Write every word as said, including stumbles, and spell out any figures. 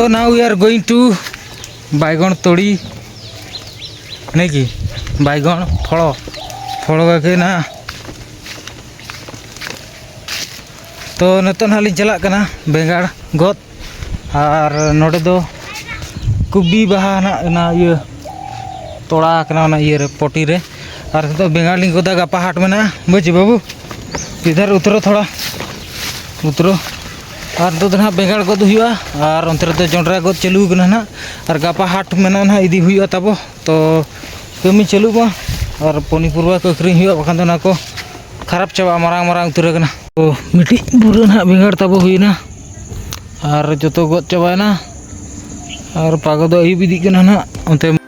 So now we are going to ᱵᱟᱭᱜᱚᱱ ᱛᱩᱲᱤ, ᱱᱟᱹᱠᱤ ᱵᱟᱭᱜᱚᱱ ᱯᱷᱚᱲᱚ, ᱯᱷᱚᱲᱚ ᱠᱟᱠᱮ ᱱᱟ᱾ ᱛᱚ ᱱᱤᱛᱚᱜ ᱱᱟᱦᱟᱜ ᱞᱤᱧ ᱪᱟᱞᱟᱜ ᱠᱟᱱᱟ ᱵᱮᱸᱜᱟᱲ ᱜᱚᱫ, ᱟᱨ ᱱᱚᱰᱮ ᱫᱚ ᱠᱚᱵᱤ ᱵᱟᱦᱟ ᱱᱟᱦᱟᱜ ᱚᱱᱟ ᱤᱭᱟᱹ ᱛᱚᱲᱟ ᱠᱟᱱᱟ ᱚᱱᱟ ᱤᱭᱟᱹ ᱨᱮ, ᱯᱚᱴᱤ ᱨᱮ᱾ ᱟᱨ ᱱᱤᱛᱚᱜ ᱵᱮᱸᱜᱟᱲ ᱞᱤᱧ ᱜᱚᱫᱟ, ᱜᱟᱯᱟ ᱦᱟᱴ ᱢᱮᱱᱟᱜᱼᱟ᱾ ᱵᱩᱡᱽ ᱵᱟᱹᱵᱩ, ᱤᱫᱷᱟᱨ ᱩᱛᱨᱚ ᱛᱷᱚᱲᱟ, ᱩᱛᱨᱚ᱾ ᱟᱨ ᱱᱤᱛᱚᱜ ᱫᱚ ᱱᱟᱦᱟᱜ ᱵᱮᱸᱜᱟᱲ ᱜᱚᱫ ᱦᱩᱭᱩᱜᱼᱟ, ᱟᱨ ᱚᱱᱛᱮ ᱨᱮᱫᱚ ᱡᱚᱱᱰᱨᱟ ᱜᱚᱫ ᱪᱟᱹᱞᱩ ᱠᱟᱱᱟ ᱱᱟᱦᱟᱜ, ᱟᱨ ᱜᱟᱯᱟ ᱦᱟᱴ ᱢᱮᱱᱟᱜᱼᱟ ᱱᱟᱦᱟᱜ, ᱤᱫᱤ ᱦᱩᱭᱩᱜᱼᱟ ᱛᱟᱵᱚ᱾ ᱛᱚ ᱠᱟᱹᱢᱤ ᱪᱟᱹᱞᱩᱜ ᱢᱟ, ᱟᱨ ᱯᱚᱱᱤ ᱯᱩᱨᱵᱟ ᱠᱚ ᱟᱹᱠᱷᱨᱤᱧ ᱦᱩᱭᱩᱜᱼᱟ, ᱵᱟᱠᱷᱟᱱ ᱫᱚ ᱚᱱᱟ ᱠᱚ ᱠᱷᱟᱨᱟᱯ ᱪᱟᱵᱟᱜᱼᱟ, ᱢᱟᱨᱟᱝ ᱢᱟᱨᱟᱝ ᱩᱛᱟᱹᱨ ᱟᱠᱟᱱᱟ᱾ ᱛᱚ ᱢᱤᱫᱴᱤᱡ ᱵᱩᱨᱟᱹ ᱱᱟᱦᱟᱜ ᱵᱮᱸᱜᱟᱲ ᱛᱟᱵᱚ ᱦᱩᱭᱱᱟ, ᱟᱨ ᱡᱚᱛᱚ ᱜᱚᱫ ᱪᱟᱵᱟᱭᱮᱱᱟ, ᱟᱨ ᱯᱟᱜᱚ ᱫᱚ ᱟᱹᱭᱩᱵ ᱤᱫᱤᱜ ᱠᱟᱱᱟ ᱱᱟᱦᱟᱜ ᱚᱱᱛᱮ᱾